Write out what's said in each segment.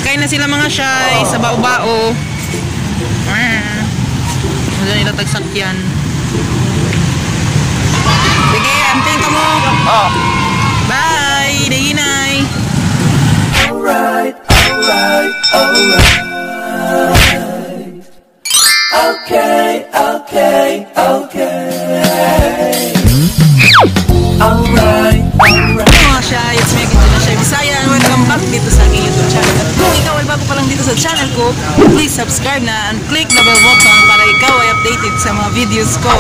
Sakay na sila mga shy sa bao-bao. Wala nila tagsakyan. Sige, anting ka mo. Oh. Bye! Dahinay! Alright, alright, alright. Okay, okay, okay. Alright, alright. Mga shy, it's me again, Gina Shy Bisaya, and welcome back dito sa aking YouTube channel. At kung ikaw ay bago pa lang dito sa channel ko, please subscribe na and click the bell button para ikaw ay updated sa mga videos ko.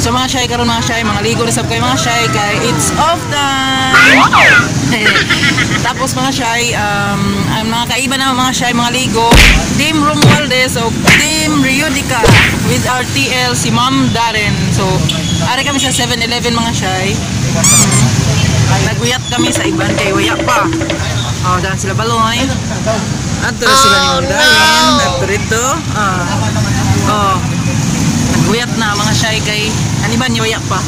So mga shy, karon mga shy, mga ligo na sab kayo mga shy, kay it's off time! Tapos mga shy, ang mga kaiba na mga shy, mga ligo, Team Romualdez o Team Riodica with our TL, si Ma'am Darren. So, ari kami sa 7-Eleven mga shy. Naguyat kami sa iban kay waya pa. Oh, daan sila baloy. Adto na sila ni Ma'am Darren. Adto rito. Ah. Oh. Naguyat na mga shy kay aniban ni waya pa.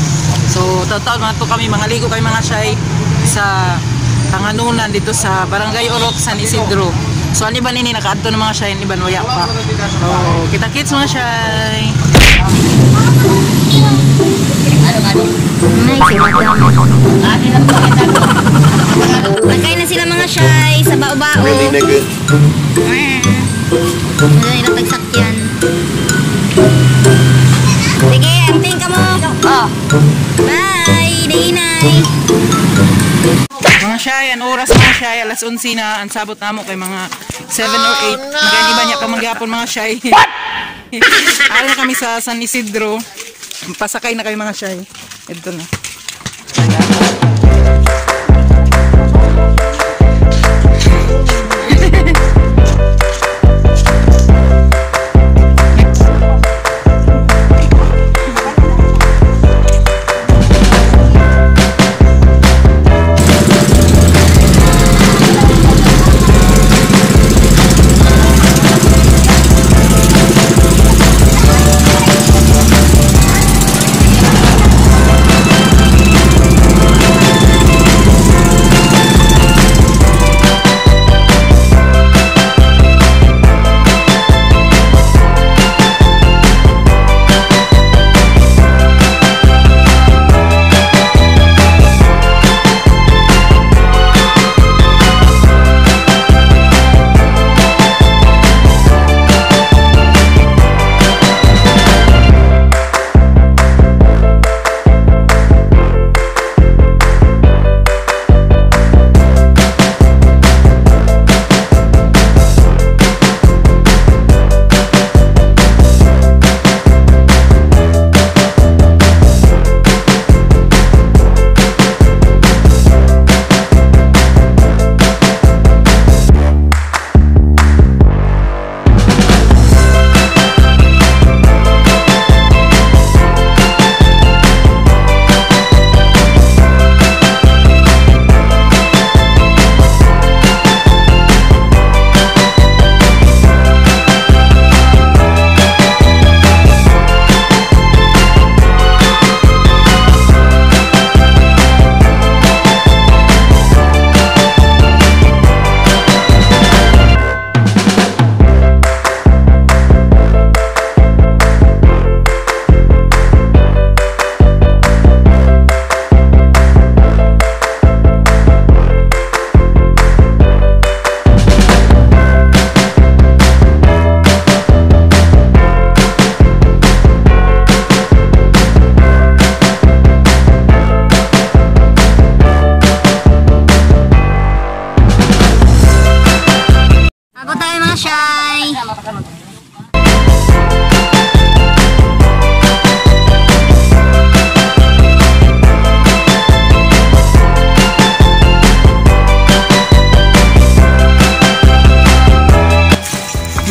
So, taw-taw mga to kami, mga ligo kay mga shy sa Panganunan dito sa Barangay Orok, San Isidro. So, aniban ini nakaadto ng mga shy, aniban waya pa. So, kita-kits mga shy. Ay, si Madam. Nagkain na sila mga shy sa bao-bao. Really, nigga? Wala nila tagsakyan. Sige, anting ka mo. Oh. Bye! Dahinay! Mga shy, ang oras mga shy, alas 11 na, ang sabot namo kay mga 7 or 8. Magani ba niya pa maghapon mga shy? What? Ari na kami sa San Isidro. Pasakay na kayo mga shy. Ito na. Ako tayo mga shy!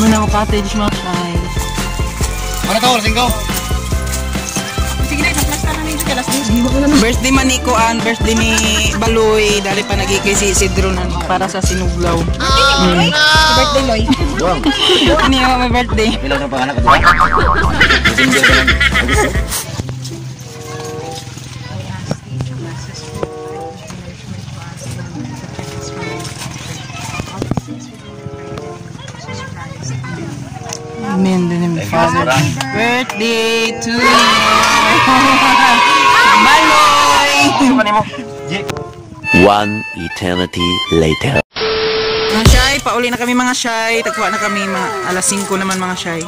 Muna mo cottage mga shy. Ano to? Singko? Birthday man ni Kuan, birthday ni Baloy, dali pa nagikay si Isidro nun para sa sinuglaw. Birthday Loy. Buwang. Ano yung may birthday? Ilan ang panganak ko? Single ka lang. Amen. The name of the Father. Birthday to you. Maloy! One eternity later. Mga shy, pauli na kami, mga shy. Tagkuha na kami mga alas 5 naman, mga shy.